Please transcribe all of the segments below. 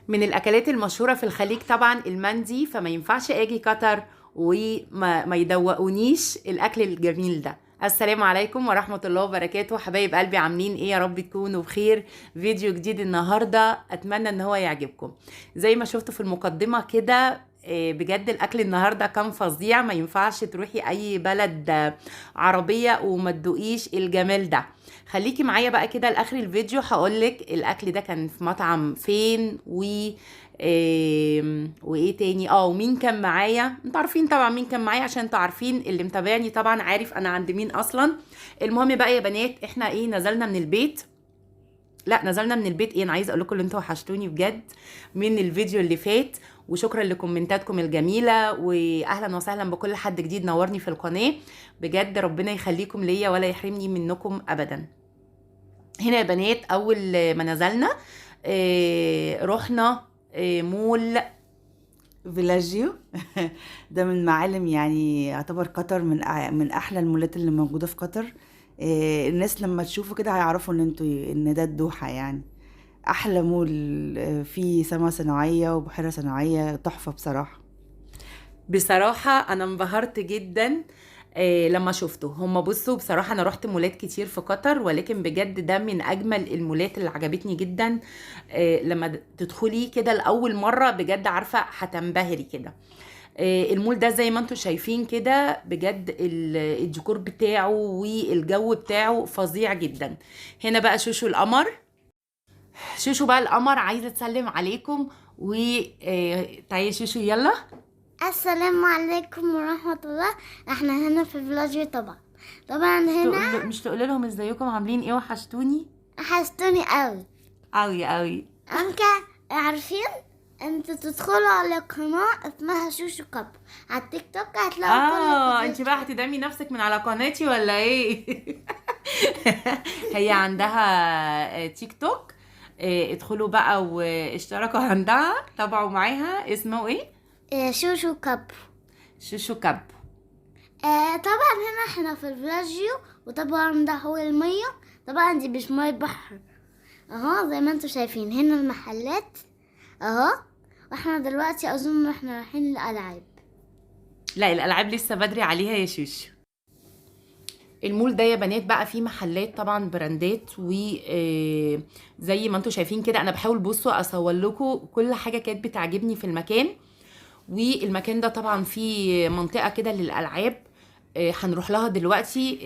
من الاكلات المشهورة في الخليج طبعا المندي، فما ينفعش اجي قطر وما ما يدوقونيش الاكل الجميل ده. السلام عليكم ورحمة الله وبركاته، حبايب قلبي عاملين ايه؟ يا رب تكونوا بخير. فيديو جديد النهارده، اتمنى ان هو يعجبكم. زي ما شفتوا في المقدمة كده، بجد الاكل النهارده كان فظيع. ما ينفعش تروحي اي بلد عربية وما تدوقيش الجمال ده. خليكي معايا بقى كده لاخر الفيديو، هقولك الاكل ده كان في مطعم فين و وايه تاني، ومين كان معايا. انتوا عارفين طبعا مين كان معايا، عشان انتوا عارفين اللي متابعني طبعا عارف انا عند مين اصلا. المهم بقى يا بنات، احنا ايه نزلنا من البيت، لا نزلنا من البيت ايه، انا عايزه اقول لكم ان انتوا وحشتوني بجد من الفيديو اللي فات، وشكرا لكومنتاتكم الجميلة، واهلا وسهلا بكل حد جديد نورني في القناة. بجد ربنا يخليكم ليا ولا يحرمني منكم ابدا. هنا يا بنات اول ما نزلنا رحنا مول فيلاجيو. ده من معالم يعني يعتبر قطر، من احلى المولات اللي موجودة في قطر. الناس لما تشوفوا كده هيعرفوا ان انتوا ان ده الدوحة، يعني احلى مول، فيه سما صناعية وبحيره صناعية، تحفة بصراحة. بصراحة انا انبهرت جدا لما شفته. هم بصوا بصراحة انا رحت مولات كتير في قطر، ولكن بجد ده من اجمل المولات اللي عجبتني جدا. لما تدخلي كده لاول مرة بجد عارفه هتنبهري كده. المول ده زي ما انتم شايفين كده بجد الديكور بتاعه والجو بتاعه فظيع جدا. هنا بقى شوشو القمر، شوشو بقى القمر عايزه تسلم عليكم. و تعالي يا شوشو يلا. السلام عليكم ورحمة الله. احنا هنا في فيلاجيو. طبعا هنا مش تقول لهم ازيكم عاملين ايه؟ وحشتوني، وحشتوني قوي قوي قوي. انت عارفين انتوا تدخلوا على قناة اسمها شوشو كاب على التيك توك، هتلاقوا كل انت بقى هتدعمي نفسك من على قناتي ولا ايه؟ هي عندها تيك توك، ادخلوا بقى واشتركوا عندها، تابعوا معاها. اسمه ايه؟ شوشو كاب. شوشو كاب. طبعا هنا احنا في الفيلاجيو، وطبعا ده هو المية، طبعا دي مش مية بحر اهو زي ما انتوا شايفين. هنا المحلات اهو، واحنا دلوقتي اظن احنا رايحين للالعاب. لا الالعاب لسه بدري عليها يا شوشو. المول ده يا بنات بقى فيه محلات طبعا براندات، و زي ما انتوا شايفين كده انا بحاول بصوا اصور لكم كل حاجة كانت بتعجبني في المكان. والمكان ده طبعا فيه منطقة كده للالعاب، هنروح لها دلوقتي.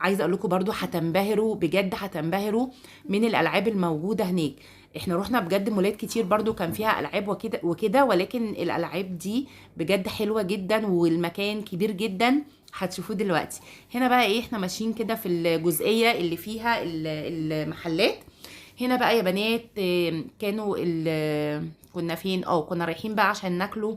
عايزه اقول لكم برضو هتنبهروا بجد، هتنبهروا من الالعاب الموجودة هناك. احنا رحنا بجد مولات كتير برضو كان فيها العاب وكده وكده، ولكن الالعاب دي بجد حلوة جدا والمكان كبير جدا، هتشوفوه دلوقتي. هنا بقى ايه، احنا ماشيين كده في الجزئية اللي فيها المحلات. هنا بقى يا بنات، كانوا كنا فين؟ كنا رايحين بقى عشان ناكلوا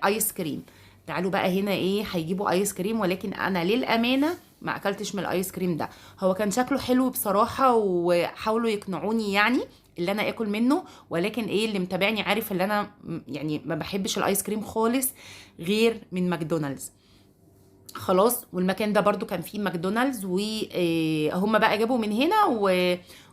ايس كريم. تعالوا بقى هنا ايه، هيجيبوا ايس كريم، ولكن انا للامانة ما اكلتش من الايس كريم ده. هو كان شكله حلو بصراحة وحاولوا يقنعوني يعني اللي انا اكل منه، ولكن ايه، اللي متابعني عارف اللي انا يعني ما بحبش الايس كريم خالص غير من ماكدونالدز. خلاص. والمكان ده برضو كان فيه ماكدونالدز، وهم بقى جابوا من هنا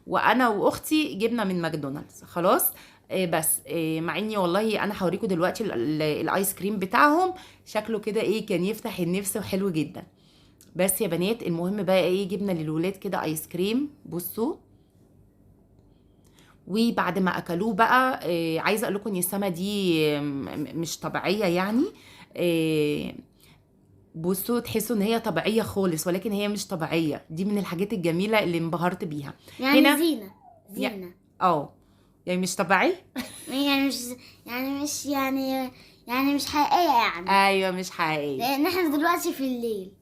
وانا واختي جبنا من ماكدونالدز. خلاص. بس مع اني والله انا هوريكم دلوقتي الايس كريم بتاعهم شكله كده ايه، كان يفتح النفس وحلو جدا. بس يا بنات المهم بقى ايه، جبنا للولاد كده ايس كريم بصوا. وبعد ما اكلوه بقى، عايزه اقول لكم ان السما دي مش طبيعية يعني، بصوا تحسوا ان هي طبيعية خالص، ولكن هي مش طبيعية. دي من الحاجات الجميلة اللي انبهرت بيها. يعني هنا زينة زينة. يعني مش طبيعي، يعني مش يعني مش يعني يعني مش حقيقية يعني. ايوه مش حقيقية، لان احنا دلوقتي في الليل.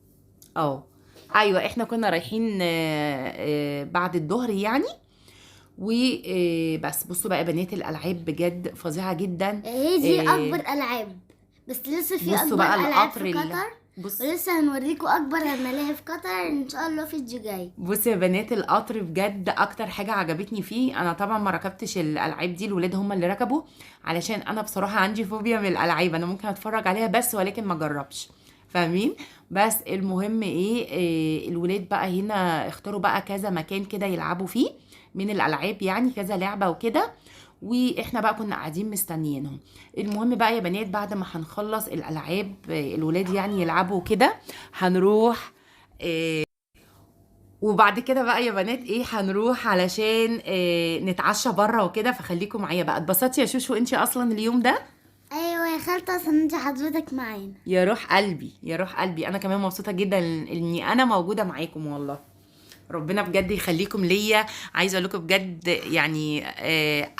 ايوه احنا كنا رايحين بعد الظهر يعني. وبس بصوا بقى يا بنات الالعاب بجد فظيعة جدا. هي دي اكبر العاب، بس لسه في بصوا اكبر بقى العاب القطر في قطر. ولسه هنوريكم اكبر الملاهي في قطر ان شاء الله في الفيديو جاي. بصوا يا بنات القطر بجد اكتر حاجة عجبتني فيه، انا طبعا ما ركبتش الالعاب دي، الولاد هم اللي ركبوا، علشان انا بصراحة عندي فوبيا من الالعاب، انا ممكن اتفرج عليها بس ولكن ما اجربش، فاهمين؟ بس المهم ايه، الولاد بقى هنا اختاروا بقى كذا مكان كده يلعبوا فيه من الالعاب، يعني كذا لعبه وكده. واحنا بقى كنا قاعدين مستنيينهم. المهم بقى يا بنات بعد ما هنخلص الالعاب الولاد يعني يلعبوا كده هنروح، وبعد كده بقى يا بنات ايه هنروح علشان نتعشى بره وكده، فخليكم معايا بقى. اتبسطتي يا شوشو انتي اصلا اليوم ده؟ ايوه يا خالته، عشان انت حضرتك معانا. يا روح قلبي يا روح قلبي، انا كمان مبسوطة جدا اني انا موجودة معاكم والله. ربنا بجد يخليكم ليا. عايزه اقول لكم بجد يعني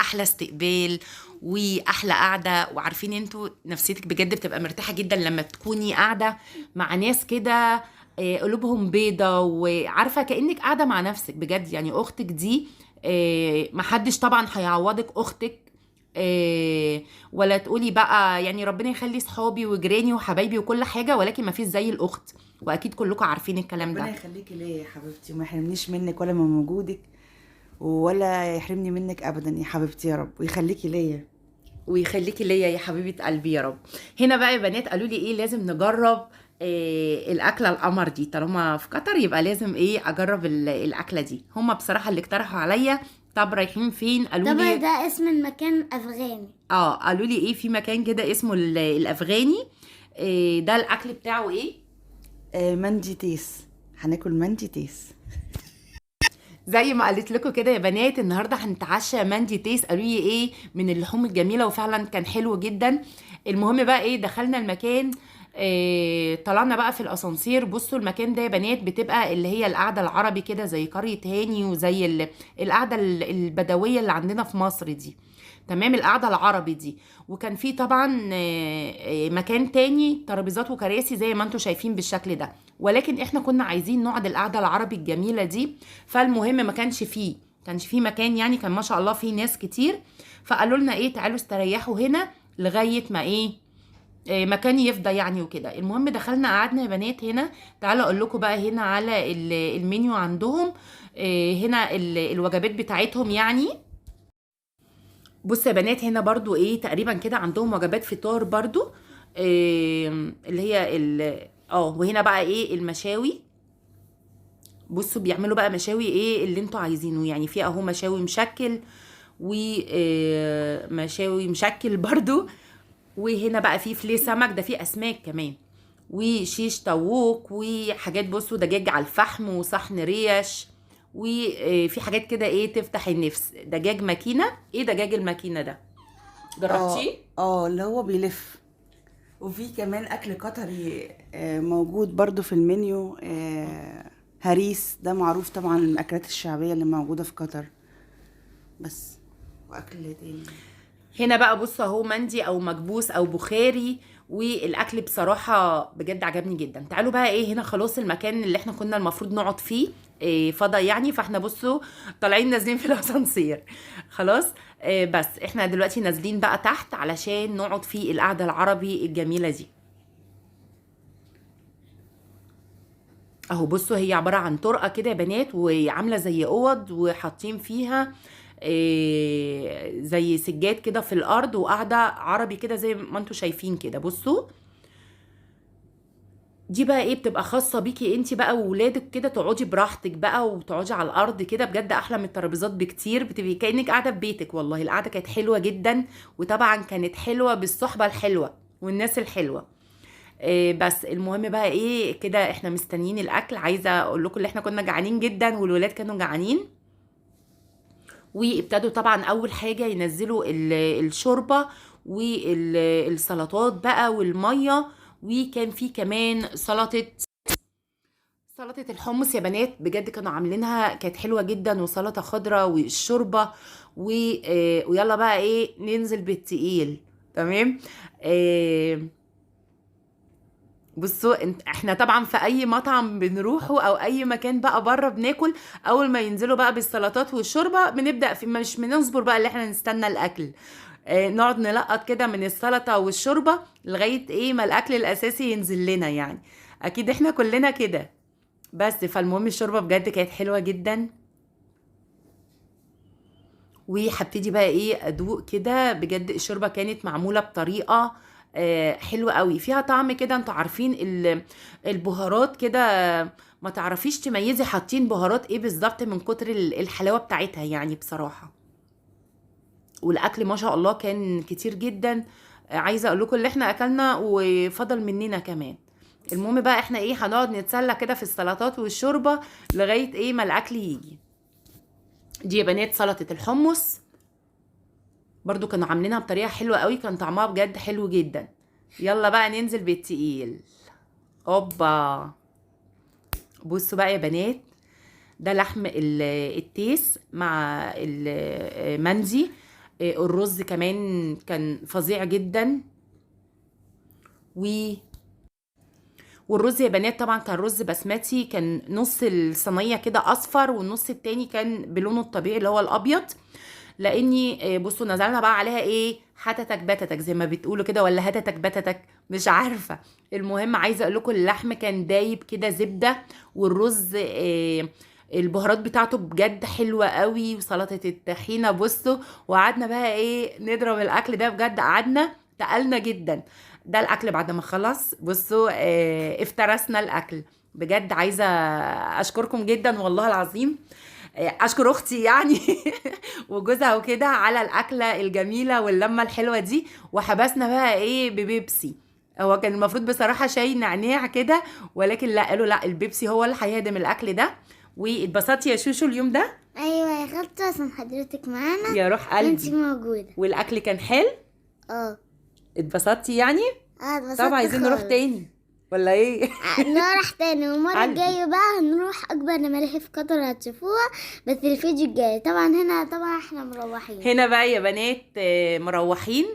احلى استقبال واحلى قعدة، وعارفين انتوا نفسيتك بجد بتبقى مرتاحة جدا لما تكوني قاعدة مع ناس كده قلوبهم بيضة، وعارفه كانك قاعدة مع نفسك بجد. يعني اختك دي محدش طبعا هيعوضك اختك، ولا تقولي بقى يعني ربنا يخلي صحابي وجيراني وحبايبي وكل حاجة، ولكن ما فيش زي الاخت، واكيد كلكم عارفين الكلام ده. ربنا يخليكي ليا يا حبيبتي، وما يحرمنيش منك ولا من وجودك، ولا يحرمني منك ابدا يا حبيبتي يا رب، ويخليكي ليا. ويخليكي ليا يا حبيبه قلبي يا رب. هنا بقى يا بنات قالوا لي ايه لازم نجرب الاكلة القمر دي، طالما في قطر يبقى لازم ايه اجرب الاكلة دي. هما بصراحة اللي اقترحوا عليا. طب رايحين فين؟ قالوا لي ده اسم المكان افغاني. قالوا لي ايه في مكان كده اسمه الافغاني. إيه ده الاكل بتاعه ايه؟ مندي تيس، هناكل مندي تيس زي ما قالت لكم كده يا بنات. النهارده هنتعشى مندي تيس، قالوا لي ايه من اللحوم الجميلة، وفعلا كان حلو جدا. المهم بقى ايه دخلنا المكان، طلعنا بقى في الاسانسير. بصوا المكان ده يا بنات بتبقى اللي هي القعدة العربي كده زي قرية هاني، وزي القعدة البدوية اللي عندنا في مصر دي، تمام، القعدة العربي دي. وكان في طبعا مكان تاني ترابيزات وكراسي زي ما انتم شايفين بالشكل ده، ولكن احنا كنا عايزين نقعد القعدة العربي الجميلة دي. فالمهم ما كانش فيه، كانش فيه مكان يعني، كان ما شاء الله فيه ناس كتير. فقالوا لنا ايه تعالوا استريحوا هنا لغاية ما ايه مكان يفضى يعني وكده. المهم دخلنا قعدنا يا بنات هنا. تعالوا اقول لكم بقى هنا على المنيو عندهم، هنا الوجبات بتاعتهم يعني. بصوا يا بنات هنا برضو ايه تقريبا كده عندهم وجبات فطار برضو، اللي هي وهنا بقى ايه المشاوي. بصوا بيعملوا بقى مشاوي ايه اللي انتوا عايزينه يعني، في اهو مشاوي مشكل ومشاوي مشكل برضو، وهنا بقى في فليه سمك، ده في اسماك كمان، وشيش طاووق وحاجات. بصوا دجاج على الفحم وصحن ريش، وفي حاجات كده ايه تفتح النفس. دجاج ماكينة، ايه دجاج الماكينة ده؟ جربتيه؟ اللي هو بيلف. وفي كمان اكل قطري موجود برضو في المنيو، هريس ده معروف طبعا من الاكلات الشعبية اللي موجودة في قطر بس، واكل تاني. هنا بقى بصوا اهو مندي او مكبوس او بخاري، والاكل بصراحة بجد عجبني جدا. تعالوا بقى ايه هنا خلاص المكان اللي احنا كنا المفروض نقعد فيه إيه فضى يعني، فاحنا بصوا طالعين نازلين في الاسانسير خلاص. إيه بس احنا دلوقتي نازلين بقى تحت علشان نقعد في القعدة العربي الجميلة دي. اهو بصوا هي عبارة عن طرقه كده يا بنات، وعامله زي اوض وحاطين فيها إيه زي سجاد كده في الارض، وقاعدة عربي كده زي ما انتوا شايفين كده. بصوا دي بقى ايه بتبقى خاصة بيكي انت بقى وولادك كده، تقعدي براحتك بقى وتقعدي على الارض كده، بجد احلى من الترابيزات بكتير، بتبقي كانك قاعدة في بيتك. والله القعدة كانت حلوة جدا، وطبعا كانت حلوة بالصحبه الحلوة والناس الحلوة. إيه بس المهم بقى ايه كده احنا مستنيين الاكل. عايزه اقول لكم ان احنا كنا جعانين جدا والولاد كانوا جعانين، وابتدوا طبعا اول حاجة ينزلوا الشوربة والسلطات بقى والمية، وكان في كمان سلطة الحمص يا بنات، بجد كانوا عاملينها كانت حلوة جدا، وسلطة خضراء والشوربه ويلا بقى ايه ننزل بالتقيل. تمام. بصوا احنا طبعا في اي مطعم بنروحه او اي مكان بقى بره بناكل، اول ما ينزلوا بقى بالسلطات والشوربه بنبدا في، مش بنصبر بقى اللي احنا نستنى الاكل، نقعد نلقط كده من السلطة والشوربه لغاية ايه ما الاكل الاساسي ينزل لنا يعني، اكيد احنا كلنا كده. بس فالمهم الشوربة بجد كانت حلوة جدا، وهبتدي بقى ايه ادوق كده. بجد الشوربة كانت معمولة بطريقة حلوة قوي، فيها طعم كده، انتوا عارفين البهارات كده ما تعرفيش تميزي حاطين بهارات ايه بالظبط من كتر الحلاوة بتاعتها يعني بصراحة. والاكل ما شاء الله كان كتير جدا. عايزه اقول لكم اللي احنا اكلنا وفضل مننا كمان. المهم بقى احنا ايه، هنقعد نتسلى كده في السلطات والشوربه لغاية ايه ما الاكل يجي. دي يا بنات سلطة الحمص، برضو كانوا عاملينها بطريقة حلوة قوي، كان طعمها بجد حلو جدا. يلا بقى ننزل بالتقيل. اوبا، بصوا بقى يا بنات، ده لحم التيس مع المندي. الرز كمان كان فظيع جدا. والرز يا بنات طبعا كان رز بسمتي، كان نص الصينية كده اصفر والنص التاني كان بلونه الطبيعي اللي هو الابيض. لاني بصوا نزلنا بقى عليها ايه، حتتك بتتك زي ما بتقولوا كده، ولا هتتك بتتك مش عارفه. المهم عايزه اقول لكم اللحم كان دايب كده زبدة، والرز البهارات بتاعته بجد حلوة قوي، وسلطة الطحينه. بصوا وقعدنا بقى ايه نضرب الاكل ده، بجد قعدنا تقلنا جدا. ده الاكل بعد ما خلص، بصوا افترسنا الاكل بجد. عايزه اشكركم جدا والله العظيم، اشكر اختي يعني وجوزها وكده على الاكلة الجميلة واللمه الحلوة دي. وحبسنا بقى ايه ببيبسي، هو كان المفروض بصراحة شاي نعناع كده، ولكن لا، قالوا لا البيبسي هو اللي هيهدم الاكل ده. واتبسطتي يا شوشو اليوم ده؟ ايوه يا خالته، عشان حضرتك معانا يا روح وانتي قلبي. موجودة. والاكل كان حلو؟ اه. اتبسطتي يعني؟ اه اتبسطت طب عايزين نروح خالص. تاني ولا ايه؟ نروح تاني، والمرة قلبي. الجاية بقى هنروح أكبر ملاهي في قطر هتشوفوها، بس الفيديو الجاي. طبعا هنا طبعا احنا مروحين. هنا بقى يا بنات مروحين.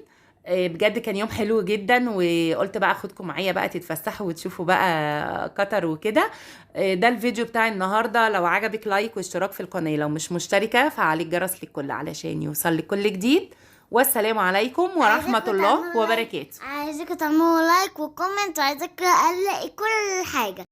بجد كان يوم حلو جدا، وقلت بقى اخدكم معايا بقى تتفسحوا وتشوفوا بقى قطر وكده. ده الفيديو بتاع النهارده. لو عجبك لايك واشتراك في القناة، لو مش مشتركة فعلي الجرس للكل علشان يوصل لكل جديد. والسلام عليكم ورحمة عايزاكم الله تعملوا like- وبركاته. عايزاكم تعملوا like و comment، وعايزاكم الاقي كل حاجة.